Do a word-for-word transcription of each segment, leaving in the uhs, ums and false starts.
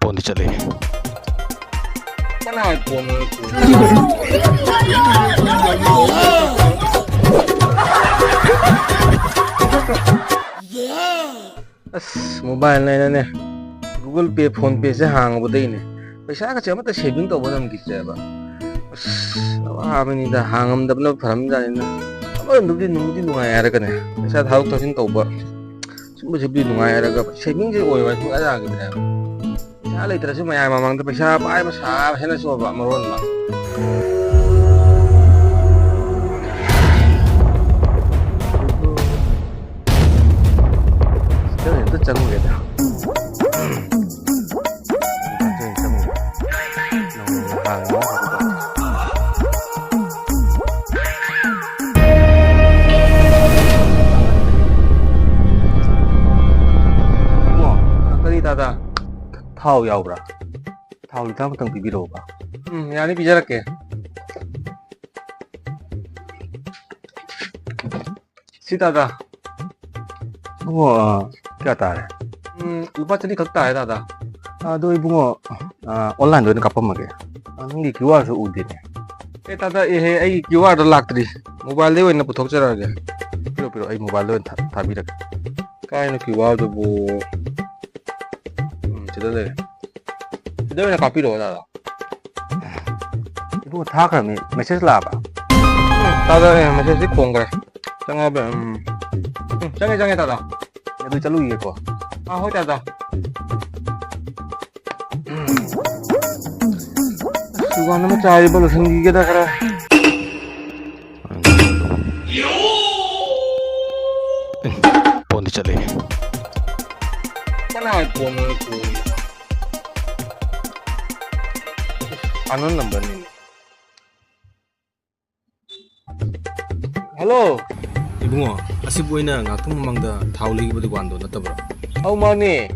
ꯐꯣꯟꯗꯤ ꯆꯠꯂꯦ꯫ ꯀꯅꯥꯏ ꯐꯣꯟꯅꯣ? ꯑꯁ, ꯃꯣꯕꯥꯏꯜ ꯂꯩꯅꯅꯦ, Google Pay, PhonePe ꯁꯦ ꯍꯥꯡꯉꯨꯕꯗꯩꯅꯦ ꯄꯩꯁꯥꯒꯁꯦ ꯑꯃꯠꯇ saving ꯇꯧꯕ ꯉꯝꯈꯤꯗ꯭ꯔꯦꯕ꯫ ꯑꯁ, ꯑꯋꯥꯕꯅꯤꯗ, ꯍꯥꯡꯉꯝꯗꯕꯅ ꯐꯔꯝꯖꯥꯠꯅꯤꯗ꯫ ꯑꯃꯔꯣꯝꯗꯕꯨꯗꯤ ꯅꯨꯡꯕꯨꯗꯤ ꯅꯨꯡꯉꯥꯏ ꯍꯥꯏꯔꯒꯅꯦ, ꯄꯩꯁꯥ ꯊꯥꯗꯣꯛ ꯊꯥꯖꯤꯟ ꯇꯧꯕ ꯁꯨꯝꯕꯁꯤꯕꯨꯗꯤ ꯅꯨꯡꯉꯥꯏ ꯍꯥꯏꯔꯒ saving ꯁꯦ ꯑꯣꯏꯕ ꯁꯨꯡꯌꯥ ꯌꯥꯈꯤꯗ꯭ꯔꯦꯕ꯫ ꯄꯩꯁꯥ ꯂꯩꯇ꯭ꯔꯁꯨ ꯃꯌꯥꯝ ꯃꯃꯥꯡꯗ ꯄꯩꯁꯥ ꯄꯥꯏꯕ ꯁꯥꯕ ꯍꯦꯟꯅ ꯁꯨꯕ ꯃꯔꯣꯟ ꯑꯃ꯫ ꯁꯤꯗ ꯑꯝꯇ ꯆꯪꯉꯨꯒꯦꯗ꯫ ꯀꯔꯤ ꯇꯥꯗ? ꯊꯥꯎ ꯌꯥꯎꯕ꯭ꯔꯥ? ꯊꯥꯎ ꯂꯤꯇꯔ ꯑꯃꯇꯪ ꯄꯤꯕꯤꯔꯛꯎꯕ꯫ ꯎꯝ, ꯌꯥꯅꯤ, ꯄꯤꯖꯔꯛꯀꯦ꯫ ꯁꯤ ꯇꯥꯗ꯫ ꯏꯕꯨꯡꯉꯣ, ꯑ, ꯀꯌꯥ ꯇꯥꯔꯦ? ꯎꯝ, ꯂꯨꯄꯥ ꯆꯅꯤ ꯈꯛ ꯇꯥꯔꯦ ꯇꯥꯗ꯫ ꯑꯗꯣ ꯏꯕꯨꯡꯉꯣ, ꯑ, online ꯗ ꯑꯣꯏꯅ ꯀꯥꯞꯄꯝꯃꯒꯦ꯫ ꯑ, ꯅꯪꯒꯤ QR ꯁꯨ ꯎꯗꯦꯅꯦ꯫ ꯑꯦ ꯇꯥꯗ, ꯑꯦꯍꯦ, ꯑꯩꯒꯤ QR ꯗꯣ ꯂꯥꯛꯇ꯭ꯔꯤ꯫ Mobile ꯗꯩ ꯑꯣꯏꯅ ꯄꯨꯊꯣꯛꯆꯔꯛꯑꯒꯦ꯫ ꯄꯤꯔꯛꯑꯣ, ꯄꯤꯔꯛꯑꯣ, ꯑꯩ mobile ꯗ ꯑꯣꯏꯅ ꯊꯥ-, ꯊꯥꯕꯤꯔꯛꯀꯦ꯫ ꯀꯥꯏꯅꯣ QR ꯗꯨꯕꯨ? ꯎꯝ, ꯁꯤꯗ ꯂꯩꯔꯦ꯫ ꯁꯤꯗ ꯑꯣꯏꯅ ꯀꯥꯞꯄꯤꯔꯛꯑꯣ ꯇꯥꯗ꯫ ꯏꯕꯨꯡꯉꯣ, ꯊꯥꯈ꯭ꯔꯕꯅꯤ꯫ Message ꯂꯥꯛꯑꯕ? ꯎꯝ, ꯇꯥꯗ, ꯑꯦ, message ꯇꯤ ꯈꯣꯡꯈ꯭ꯔꯦ꯫ ꯆꯪꯉꯕ? ꯎꯝ꯫ ꯎꯝ, ꯆꯪꯉꯦ, ꯆꯪꯉꯦ, ꯇꯥꯗ꯫ ꯑꯗꯨ ꯆꯠꯂꯨꯈꯤꯒꯦꯀꯣ꯫ ꯑꯥ, ꯍꯣꯏ, ꯇꯥꯗ꯫ ꯎꯝ꯫ ꯗꯨꯀꯥꯟ ꯑꯃ ꯆꯥꯏꯔꯤꯕ, ꯂꯣꯏꯁꯤꯟꯈꯤꯒꯦꯗ ꯈꯔ꯫ ꯐꯣꯟꯗꯤ ꯆꯠꯂꯦ꯫ ꯀꯅꯥꯏ ꯐꯣꯟꯅꯣ ꯈꯣꯡꯉꯤꯗꯣ? Unknown number ꯅꯤꯅꯦ꯫ Hello꯫ ꯏꯕꯨꯡꯉꯣ, ꯑꯁꯤꯕꯨ ꯑꯩꯅ ꯉꯥꯏꯍꯥꯛꯇꯪ ꯃꯃꯥꯡꯗ ꯊꯥꯎ ꯂꯩꯈꯤꯕ ꯗꯨꯀꯥꯟꯗꯣ ꯅꯠꯇꯕ꯭ꯔꯣ? ꯑꯧ, ꯃꯥꯅꯦ꯫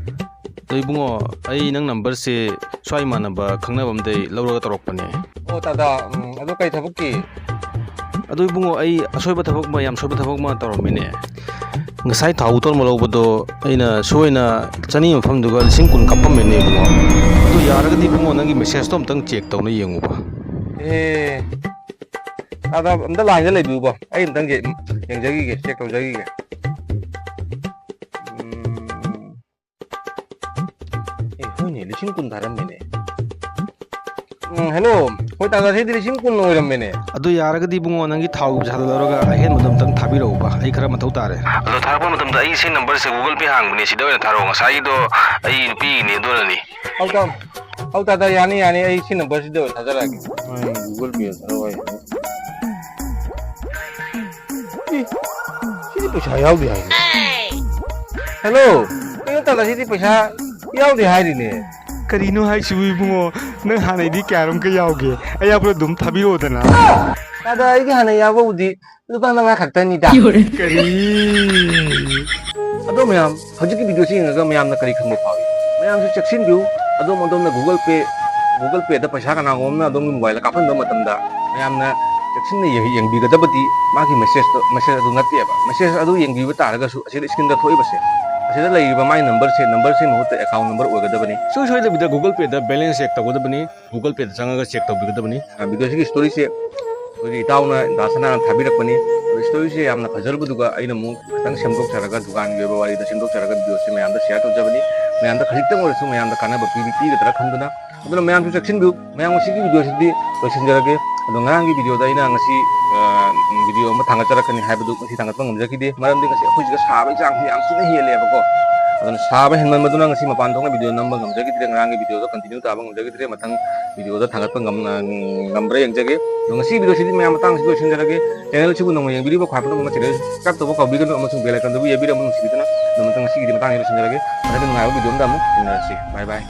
ꯑꯗꯣ ꯏꯕꯨꯡꯉꯣ, ꯑꯩ ꯅꯪ number ꯁꯦ ꯁ꯭ꯋꯥꯏ ꯏꯃꯥꯟꯅꯕ ꯈꯪꯅꯕ ꯑꯝꯗꯩ ꯂꯧꯔꯒ ꯇꯧꯔꯛꯄꯅꯦ꯫ ꯑꯣ, ꯇꯥꯗ, ꯎꯝ, ꯑꯗꯣ ꯀꯩ ꯊꯕꯛꯀꯤ? ꯑꯗꯣ ꯏꯕꯨꯡꯉꯣ, ꯑꯩ ꯑꯁꯣꯏꯕ ꯊꯕꯛ ꯑꯃ, ꯌꯥꯝ ꯁꯣꯏꯕ ꯊꯕꯛ ꯑꯃ ꯇꯧꯔꯝꯃꯤꯅꯦ꯫ ꯉꯁꯥꯏ ꯊꯥꯎ ꯇꯧꯔꯝꯕ ꯂꯧꯕꯗꯣ ꯑꯩꯅ ꯁꯣꯏꯅ ꯆꯅꯤ ꯃꯐꯝꯗꯨꯒ ꯂꯤꯁꯤꯡ ꯀꯨꯟ ꯀꯥꯞꯄꯝꯃꯦꯅꯦ ꯏꯕꯨꯡꯉꯣ꯫ ꯑꯗꯨ ꯌꯥꯔꯒꯗꯤ ꯏꯕꯨꯡꯉꯣ, ꯅꯪꯒꯤ ꯃꯦꯁꯦꯖꯇꯣ ꯑꯝꯇꯪ ꯆꯦꯛ ꯇꯧꯅ ꯌꯦꯡꯉꯨꯕ꯫ ꯑꯦ, ꯑꯗ ꯑꯝꯇ ꯂꯥꯏꯟꯗ ꯂꯩꯕꯤꯌꯨꯕ, ꯑꯩ ꯑꯝꯇꯪ ꯌꯦꯡꯖꯈꯤꯒꯦ, ꯆꯦꯛ ꯇꯧꯖꯈꯤꯒꯦ꯫ ꯎꯝ, ꯑꯦ, ꯍꯣꯏꯅꯦ, ꯂꯤꯁꯤꯡ ꯀꯨꯟ ꯊꯥꯔꯝꯃꯤꯅꯦ꯫ ꯎꯝ, ꯍꯜꯂꯣ꯫ ꯍꯣꯏ, ꯇꯥꯗꯥ, ꯁꯤꯗꯤ ꯂꯤꯁꯤꯡ ꯀꯨꯟ ꯑꯣꯏꯔꯝꯃꯦꯅꯦ꯫ ꯑꯗꯨ ꯌꯥꯔꯒꯗꯤ ꯏꯕꯨꯡꯉꯣ, ꯅꯪꯒꯤ ꯊꯥꯎꯒꯤ ꯄꯩꯁꯥꯗꯣ ꯂꯧꯔꯒ ꯑꯍꯦꯟꯕꯗꯣ ꯑꯝꯇꯪ ꯊꯥꯕꯤꯔꯛꯎꯕ, ꯑꯩ ꯈꯔ ꯃꯊꯧ ꯇꯥꯔꯦ꯫ ꯑꯗꯣ ꯊꯥꯔꯛꯄ ꯃꯇꯝꯗ ꯑꯩ ꯁꯤ ꯅꯝꯕꯔꯁꯦ Google Pay ꯍꯥꯡꯕꯅꯦ, ꯁꯤꯗ ꯑꯣꯏꯅ ꯊꯥꯔꯛꯑꯣ꯫ ꯉꯁꯥꯏꯒꯤꯗꯣ ꯑꯩ ꯅꯨꯄꯤꯒꯤꯅꯦ, ꯑꯗꯨꯅꯅꯤ꯫ ꯑꯧ, ꯇꯥ-, ꯑꯧ, ꯇꯥꯗꯥ, ꯌꯥꯅꯤ, ꯌꯥꯅꯤ, ꯑꯩ ꯁꯤ ꯅꯝꯕꯔꯁꯤꯗ ꯑꯣꯏꯅ ꯊꯥꯖꯔꯛꯑꯒꯦ꯫ ꯎꯝ, Google Pay ꯊꯥꯔꯛꯑꯣ ꯍꯥꯏꯅꯦ꯫ ꯏ, ꯁꯤꯗꯤ ꯄꯩꯁꯥ ꯌꯥꯎꯗꯦ ꯍꯥꯏꯅꯦ꯫ ꯍꯜꯂꯣ, ꯀꯩꯅꯣ ꯇꯥꯗꯥ, ꯁꯤꯗꯤ ꯄꯩꯁꯥ ꯌꯥꯎꯗꯦ ꯍꯥꯏꯔꯤꯅꯦ꯫ ꯀꯔꯤꯅꯣ ꯍꯥꯏꯁꯤꯕꯨ ꯏꯕꯨꯡꯉꯣ? ꯅꯪ ꯍꯥꯟꯅꯩꯗꯤ ꯀꯌꯥꯔꯣꯝꯀ ꯌꯥꯎꯒꯦ? ꯑꯌꯥꯎꯕꯗꯣ ꯑꯗꯨꯝ ꯊꯥꯕꯤꯔꯛꯑꯣꯗꯅ꯫ ꯇꯥꯗꯥ, ꯑꯩꯒꯤ ꯍꯥꯟꯅ ꯌꯥꯎꯕꯕꯨꯗꯤ ꯂꯨꯄꯥ ꯃꯉꯥ ꯈꯛꯇꯅꯤꯗ꯫ ꯀꯔꯤ? ꯑꯗꯣ ꯃꯌꯥꯝ, ꯍꯧꯖꯤꯛꯀꯤ ꯚꯤꯗꯤꯑꯣꯁꯤ ꯌꯦꯡꯉꯒ ꯃꯌꯥꯝꯅ ꯀꯔꯤ ꯈꯪꯕ ꯐꯥꯎꯏ? ꯃꯌꯥꯝꯁꯨ ꯆꯦꯛꯁꯤꯟꯕꯤꯌꯨ꯫ ꯑꯗꯣꯝ ꯑꯗꯣꯝꯅ Google Pay, Google Payꯗ ꯄꯩꯁꯥ ꯀꯅꯥꯒꯨꯝꯕ ꯑꯃꯅ ꯑꯗꯣꯝꯒꯤ mobileꯗ ꯀꯥꯞꯍꯟꯕ ꯃꯇꯝꯗ ꯃꯌꯥꯝꯅ ꯆꯦꯛꯁꯤꯟꯅ ꯌꯦꯡ-, ꯌꯦꯡꯕꯤꯒꯗꯕꯗꯤ ꯃꯥꯒꯤ messageꯇꯣ, message ꯑꯗꯨ ꯅꯠꯇꯦꯕ꯫ Message ꯑꯗꯨ ꯌꯦꯡꯕꯤꯕ ꯇꯥꯔꯒꯁꯨ ꯑꯁꯤꯗ screenꯗ ꯊꯣꯛꯏꯕꯁꯦ, ꯑꯁꯤꯗ ꯂꯩꯔꯤꯕ ꯃꯥꯒꯤ numberꯁꯦ, numberꯁꯤ ꯃꯍꯨꯠꯇ account number ꯑꯣꯏꯒꯗꯕꯅꯤ꯫ ꯁꯨꯡꯁꯣꯏ ꯁꯣꯏꯗꯕꯤꯗ Google Payꯗ balance check ꯇꯧꯒꯗꯕꯅꯤ꯫ Google Payꯗ ꯆꯪꯉꯒ check ꯇꯧꯕꯤꯒꯗꯕꯅꯤ꯫ ꯑ, videoꯁꯤꯒꯤ storyꯁꯦ ꯑꯩꯈꯣꯏꯒꯤ ꯏꯇꯥꯎꯅ ꯗꯥ ꯁꯅꯥꯅ ꯊꯥꯕꯤꯔꯛꯄꯅꯤ꯫ ꯑꯗꯣ storyꯁꯦ ꯌꯥꯝꯅ ꯐꯖꯔꯨꯕꯗꯨꯒ ꯑꯩꯅ ꯑꯃꯨꯛ ꯈꯤꯇꯪ ꯁꯦꯝꯗꯣꯛꯆꯔꯒ, ꯗꯨꯀꯥꯟꯒꯤ ꯑꯣꯏꯕ ꯋꯥꯔꯤꯗ ꯁꯦꯝꯗꯣꯛꯆꯔꯒ videoꯁꯦ ꯃꯌꯥꯝꯗ share ꯇꯧꯖꯕꯅꯤ꯫ ꯃꯌꯥꯝꯗ ꯈꯖꯤꯛꯇꯪ ꯑꯣꯏꯔꯁꯨ ꯃꯌꯥꯝꯗ ꯀꯥꯟꯅꯕ ꯄꯤꯕꯤ-, ꯄꯤꯒꯗ꯭ꯔꯥ ꯈꯟꯗꯨꯅ꯫ ꯑꯗꯨꯅ ꯃꯌꯥꯝꯁꯨ ꯆꯦꯛꯁꯤꯟꯕꯤꯌꯨ꯫ ꯃꯌꯥꯝ, ꯉꯁꯤꯒꯤ videoꯁꯤꯗꯤ ꯂꯣꯏꯁꯤꯟꯖꯔꯒꯦ꯫ ꯑꯗꯣ ꯉꯔꯥꯡꯒꯤ videoꯗ ꯑꯩꯅ ꯉꯁꯤ, ꯑ, video ꯑꯃ ꯊꯥꯡꯒꯠꯆꯔꯛꯀꯅꯤ ꯍꯥꯏꯕꯗꯨ ꯉꯁꯤ ꯊꯥꯡꯒꯠꯄ ꯉꯝꯖꯈꯤꯗꯦ꯫ ꯃꯔꯝꯗꯤ ꯉꯁꯤ ꯑꯩꯈꯣꯏ ꯁꯤꯗ ꯁꯥꯕꯒꯤ ꯆꯥꯡꯁꯤ ꯌꯥꯝ ꯊꯤꯅ ꯍꯦꯜꯂꯦꯕꯀꯣ꯫ ꯑꯗꯨꯅ ꯁꯥꯕ ꯍꯦꯟꯃꯟꯕꯗꯨꯅ ꯉꯁꯤ ꯃꯄꯥꯟ ꯊꯣꯛꯅ video ꯅꯝꯕ ꯉꯝꯖꯈꯤꯗ꯭ꯔꯦ꯫ ꯉꯔꯥꯡꯒꯤ videoꯗꯣ continue ꯇꯥꯕ ꯉꯝꯖꯈꯤꯗ꯭ꯔꯦ꯫ ꯃꯊꯪ videoꯗ ꯊꯥꯡꯒꯠꯄ ꯉꯝ-, ꯉꯝꯕ꯭ꯔꯥ ꯌꯦꯡꯖꯒꯦ꯫ ꯑꯗꯣ ꯉꯁꯤ videoꯁꯤꯗꯤ ꯃꯌꯥꯝ ꯃꯇꯥꯡꯁꯤꯗ ꯂꯣꯏꯁꯤꯟꯖꯔꯒꯦ꯫ Channelꯁꯤꯕꯨ ꯅꯧꯅ ꯌꯦꯡꯕꯤꯔꯤꯕ ꯈ꯭ꯋꯥꯏ ꯄꯨꯝꯅꯃꯛ channel subscribe ꯇꯧꯕ ꯀꯥꯎꯕꯤꯒꯅꯨ ꯑꯃꯁꯨꯡ bell iconꯗꯨꯕꯨ ꯌꯩꯕꯤꯔꯝꯕ ꯅꯨꯡꯁꯤꯕꯤꯗꯨꯅ꯫ ꯑꯗꯣ ꯃꯊꯪ ꯉꯁꯤꯒꯤꯗꯤ ꯃꯇꯥꯡꯁꯤꯗ ꯂꯣꯏꯁꯤꯟꯖꯔꯒꯦ꯫ ꯃꯊꯪꯒꯤ ꯅꯨꯡꯉꯥꯏꯕ video ꯑꯃꯗ ꯑꯃꯨꯛ ꯊꯦꯡꯅꯔꯁꯤ꯫ Bye bye꯫